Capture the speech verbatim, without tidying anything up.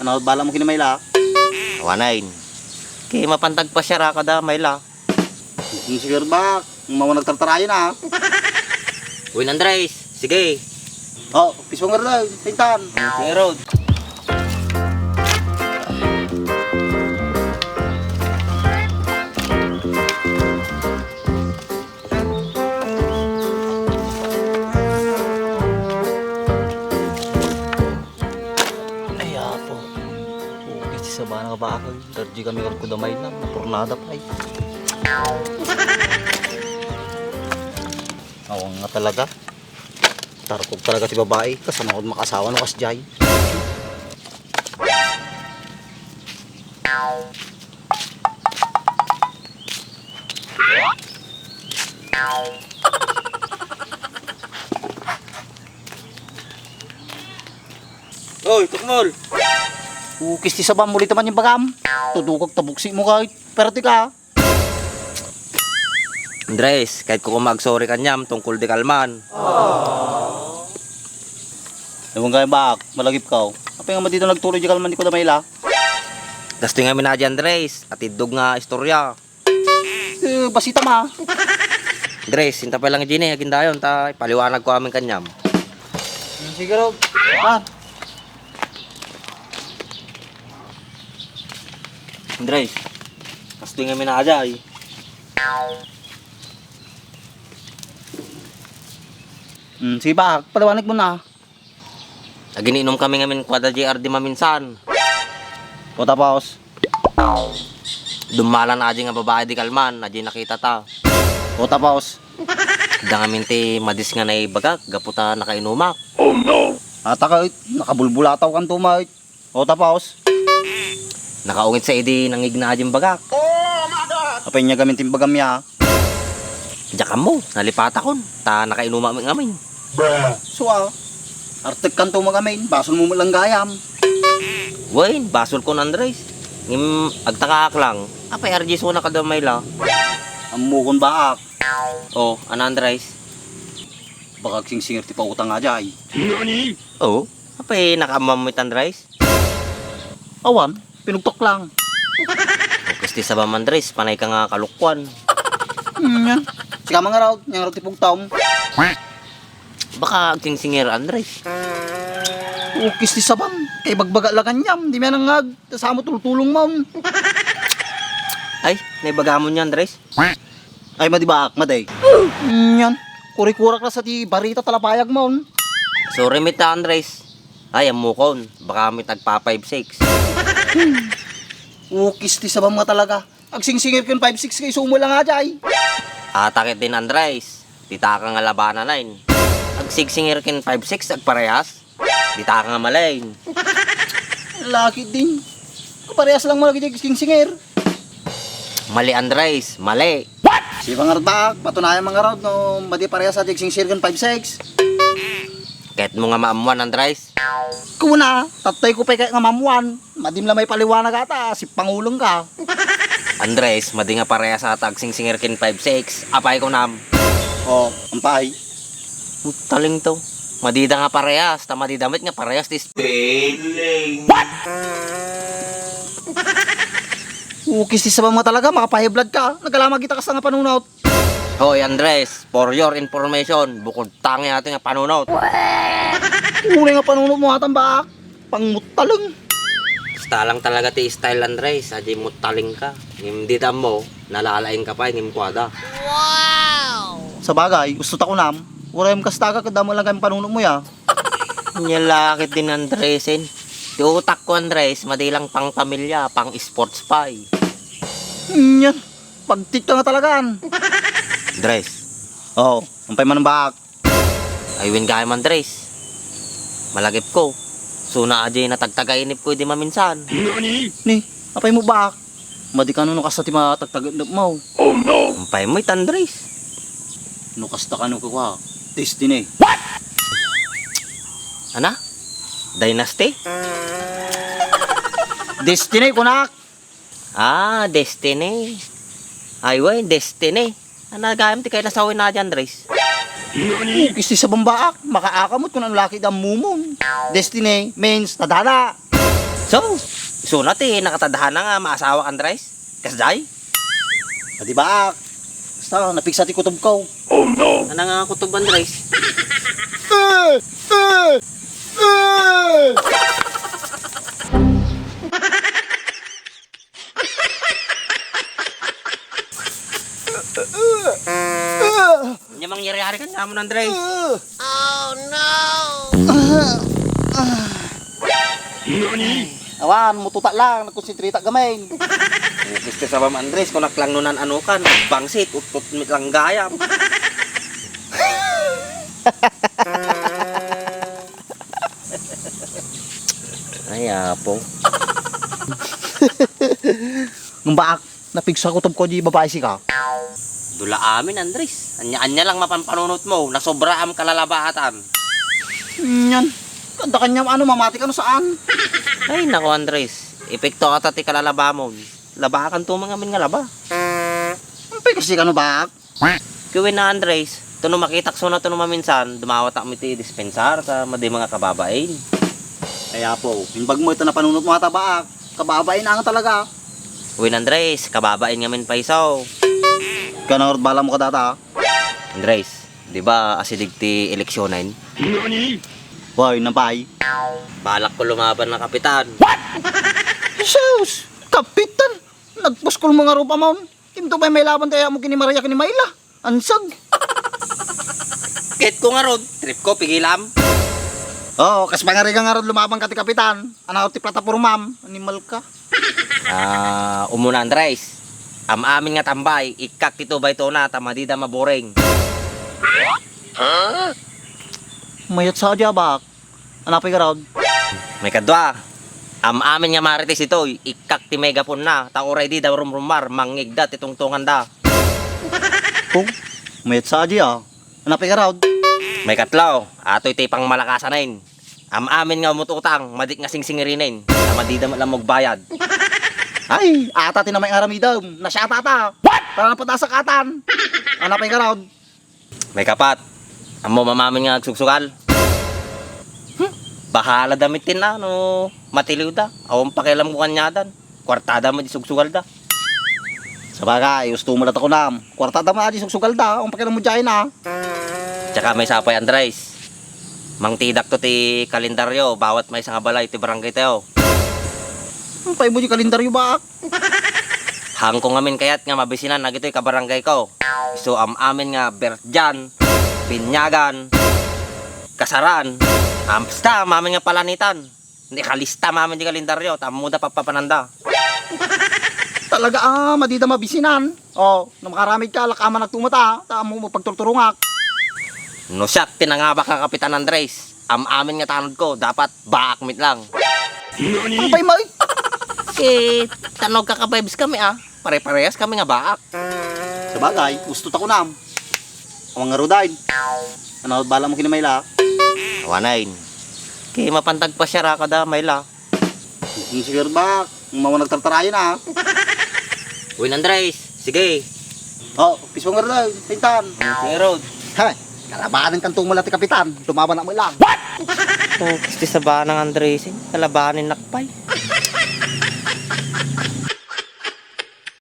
Ano, bala mo kini Mayla? Awanen. Kay mapantag pasiar kada Mayla. Sige, Bak. Mawa nagtartarayan, ah. Uy, Andres. Sige. Oh, pismo nga rin, Tintan. Sige, Rod. Ay, apo. Iti sabana nga baak, dardi kami kadkuda Mayla, napurnada pay. Awan nga talaga. Tarkog talaga ti babai, kasano makaasawa no kasdiay. Oy, tukmol! Ukis ti sabam, muli taman yung bagam. Tudukag tabuksi mo kahit perte ka. Andres, kahit ko kung mag-sorry kanyam tungkol di kalman. Ewan kayo, Bak, malagip ka, oh. Apay nga dito nagtuloy di kalman di ko na maila? Gasto nga minaji, Andres, at idog nga istorya. Eh, basita ma. Andres, inta pa lang Jenny, agin dayon, ta ipaliwanag ko amin kanyam. Sige, Rob. Ah. Andres, kastoy nga minaaja, ay. Hmm, sige ba, paliwanag mo na. Agininom kami ngamin kuada J R di maminsan. O tapos? Dummalan aji nga babae di kalman, aji nakita ta. O tapos? Da ngamin ti madis nga naibagak, gapu ta nakainumak. Oh no! Ata ka, nakabulbulataw kan tumay. O tapos? Nakaungit sa idi nangigna aji bagak. Apay niya gamin ti bagam ya? Diak ammo, nalipatakon, ta nakainuma mi ngamin. Sua, artek kanto magamin, basol mo lang gayam. Wen, basol kon Andres. Ngem agtakaak lang, apay arji suna kada mayla. Ammo kon baak. Oh, ana Andres? Baka agsingsingir ti pautang nga jay. Oh, apay nakaammo met Andres? Awan, pinugtok lang. Ukis ti sabam Andres, panay ka nga kalukwan. Hmm, yan. Sika mangaraw, yan ti pugtaom. Baka agsingsingir Andres. Ukis ti sabam, kay bagbaga la kanyam, di mi nangag, ta samo tultulong mo. Ay, naibaga mo niya Andres? Ay, madi baak, madi. Hmm, yan. Kurikurak na sa ti barita talapayag mo. Sorry met Andres. Ay, ammokon. Baka met agpa five six. Ukis ti sabam nga talaga. Agsingsingir ken five six kay sumo lang nga jay. Ata ket din Andres. Dita ka nga labanan, ay. Agsingsingir ken five six, agparehas. Dita ka nga malin. Laki din. Kaparehas lang mo lagi di agsingsingir. Mali Andres, mali. What? Si Pangardak, patunayan mangarod no madi parehas a di agsingsingir ken five six. Ket mo nga maammuan Andres? Kuna, tatay ko pay kay nga mamuan. Madim la maipaliwanag ata, si pangulong ka. Andres, madi nga parehas ata agsingsingir ken five six. Apay kunam? Oh, ampay. Taling to. Madida nga parehas, ta madida met nga parehas ti spelling. What? Ukis ti sabam nga talaga, makapahiblad ka. Nagkalamag kita kasta nga panunot. Hoy, Andres, for your information, bukod tangi ati nga panunot. Unay nga panunot mo atan ba? Pangmutaleng. Basta lang talaga ti style, Andres, adi mutaleng ka. Ngem di tammo, nalalaing ka pa, ngem kuada. Wow! Sabagay, gusto ta kunam, uray kasta ka, kadamo lang kayong panunot mo ya. Nya lakit din Andresen. Ti utak ko, Andres, madi lang pang pamilya, pang sports pa eh. Nya, pagtik ka nga talagaan. Andres. Oh, ampay man ang baak. Ay, wen gayam, Andres. Malagip ko. Suna aji natagtagainip ko di maminsan. Ni, apay mo baak? Madi kano no kasta ti matagtagainip mo. Ampay mo it, Andres. No kasta kano ko, ha? Destiny. Ana? Dynasty? Destiny, kunak! Ah, Destiny. Ay, wen, Destiny. Ana gayam ti kay nasawi na dyan, Andres? Ukis ti sabam baak, makaakamot kun ano laki da mumon. Destiny means tadana. To, isuna ti nakatadhana nga maasawak, Andres. Kasjay? Adi baak. Basta, napigsa ti kutobko. Oh no! Ano nga kutob, Andres? Ania mangyari-ari kaniamon, Andres? Oh no! Awan, mututak lang, nagkonsentrita gamin. Gusto sa Ma'am Andres, kunak lang nunan anukan, bangsit, uttot mit lang gayam. Ay, apo. Ngem baak, napigsa kutobko di babai sika. Dula amin, Andres. Ania-ania lang mapanpanunotmo, nasobraam kalalabahatan. Nyan, kada kaniam ano, mamati ka no saan. Ay, nako, Andres. Epekto ata ti kalalabamon. Labakan to mangamin nga laba. Ampay kasi kano baak? Kiwin na, Andres, to no makitak suna to no maminsan, dumawatak mi ti dispensar, ta madi mga kababain. Ay, apo, imbag mo ita napanunot mo ata baak. Kababain ang talaga. Uy, Andres, kababain ngamin paiso. Kanang bala mo kadata? Andres, di ba asideg ti eleksyonen? Hoy, napay. Balak ko lumaban na kapitan. Sus! Kapitan! Nagpuskol mo nga rupa, Ma'am. Kinto pay may laban tayo mo kini Maria, kini Mayla. Ansag. Ket ko ngarud, trip ko, pigilam. Oo, kas pangariga ngarud lumaban ka ti kapitan. Ano ti platapormam? Animal ka. Ah, umuna, Andres. Am-amin nga tambay, ikkak ti tubay tuna, ta madida maboring. Mayat sa adya, bak. Anapay garud? May kadua. Am-amin nga marites itoy, ikkak ti megaponna, ta uray dida rumrumar, mangngegda ti tungtunganda. Oh, mayat sa adya, ah. Anapay garud? May katlo, atoy ti pangmalakasanen. Am-amin nga umut-utang, madik nga singsingirinen, ta madida met lang magbayad. Ay, ata ti namay nga aramidem. Nasyata ta. What? Tara na patasak atan. Anapay garud? May kapat, ammo am-amin nga agsugsugal. Hmm? Bahala da met ti na no matiliw da. Awan pakialam ko kaniadan. Kuartada met di sugsugal da. Sabagay, gusto mo lang ako nam. Kuartada met di sugsugal da. Awan pakialam mo dyan, ah. Tsaka may sapay, Andres. Mangtidak to ti kalendaryo, bawat maysa nga balay ti barangay tayo. Ang pay mo di kalendaryo, bak? Hangko ngamin kayat nga mabisinan dagitoy kabarangay ko. Isu am-amin nga birthdan, binyagan, kasaran, am-, basta am-amin nga palanitan. Ikalista am-amin di kalendaryo, ta ammo da papapananda. Talaga, ah, madida mabisinan. Oh, no makaramid ka, lakaman nagtumata, ta ammo mo pagturturungak. No siak ti nangabak nga Kapitan Andres, am-amin nga tanod ko, dapat baak met lang. Ang pay mo, eh. Eh, tanog ka ka-vibes kami, ah. Pare-parehas kami nga baak. Sabagay, gusto ta kunam. Awan nga rudain. Ano, bala mo kini Mayla? Awanay. Kay mapantag pa siya ra kada Mayla. Ang sige, baak. Ang mawa nagtartarayan, ah. Uy, Andres. Sige. Oh, pismo nga rudain. Pintan. Sige, Rod. Hay, kalabanan kan tumula ti kapitan. Lumaban na mo lang. What? Oh, kisti sa banang Andres, eh. Kalabanin nakpay.